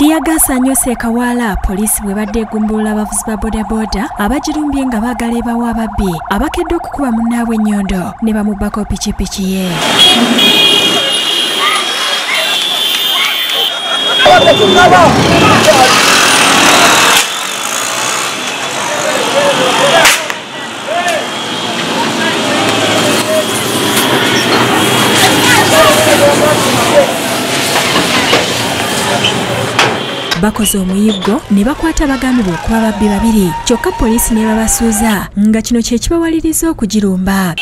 Tiyagasa anyose Kawaala poliisi bwe badde egumbulula abavuzi ba bodaboda abagirumbye nga baagala ebawa ababbi abakedde okukuba munnaabwe ennyondo ne bamubbako pikipiki ye. Bakoze omuyiggo ne bakwata abagambibwa okuba ababbi babiri, kyokka poliisi n'ebabasuuza nga kino kye kibawaliriza okugirumba.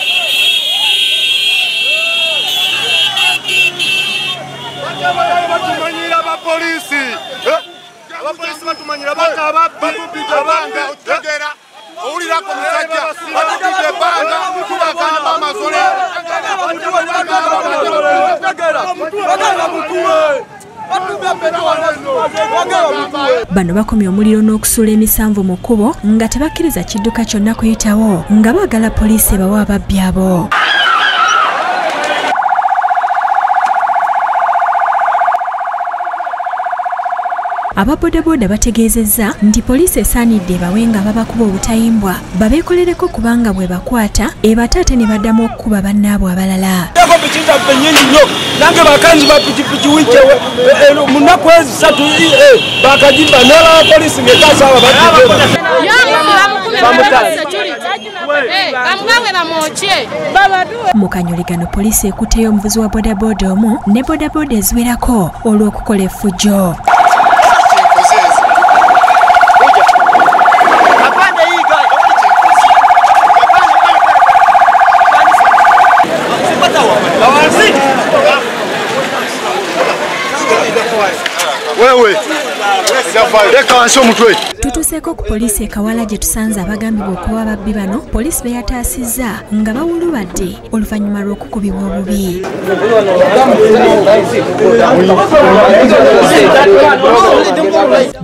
Bano bakomye omuliro n'okusuula emisanvu mu kkubo nga tebakkiriza kidduka kyonna kuyitawo nga baagala poliisi ebawe ababbi abo. Ababodaboda bategeezezza nti poliisi esaanidde ebawe nga babakuba obutayimbwa babeekolereko kubanga bwe bakwata ebata ate ne baddamu okukuba bannaabwe abalala. Piki zaffe nnyingi nnyo, nange bakanzi ba pikipiki wiiki mu nnaku ezi ssatu bakagibba n'olaba poliisi ng'etaasa abo Mu kanyuligano poliisi ekutteyo omuvuzi wa bodaboda omu ne bodaboda eziwerako olw'okukola effujjo. Tutuuseeko ku poliisi e Kawaala gye tusanze abagambibwa okuba ababbi bano poliisi be yataasizza nga bawulubadde oluvannyuma lw'okukubibwa obubi.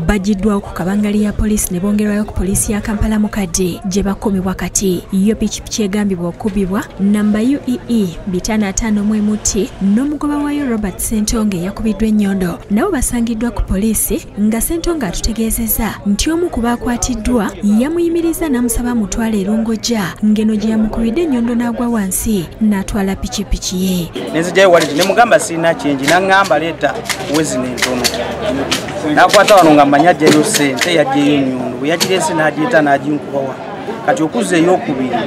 Bagiddwawo ku kabangali ya poliisi ne bongerwayo ku poliisi ya Kampala Mukadde gye bakumibwa kati. Yo pikipiki egambibwa okukubibwa namba UEE 551 MT n'omugoba waayo Robert Ssentongo eyakubiddwa ennyondo nabo basangiddwa ku poliisi nga Ssentongo atutegeezezza nti omu ku baakwatiddwa yamuyimiriza n'amusaba amutwale e Lungojja ng'eno gye yamukubidde ennyondo n'agwa wansi n'atwala pikipiki ye. Nenzigyayo wallet ne mugamba sirina change n'aŋŋamba leeta wezino entono. Nakwata wano nga mmanyi aggyayo ssente yaggyeyo ennyondo bwe yagireese n'agiyita n'aginkuba wano. Kati okuzza ey'okubiri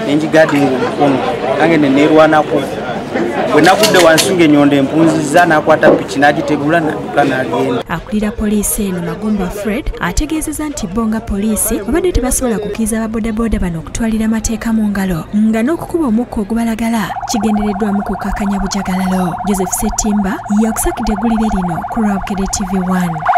ne ngigaadinga omukono nange ne neerwanako. Bwe nagudde wansi ng'ennyondo empunzizza n'akwata piki n'agitegula n'adduka n'agenda. Akulira poliisi eno Magumba Fred ategeezezza nti bo nga poliisi babadde tebasobola kukkiriza ababodaboda bano okutwalira amateeka mu ngalo nga n'okukuba omukka ogubalagala kigendereddwamu kukkakkanya bujagalalo. Joseph Ssettimba yakusakidde eggulire lino ku lwa Bukedde TV 1.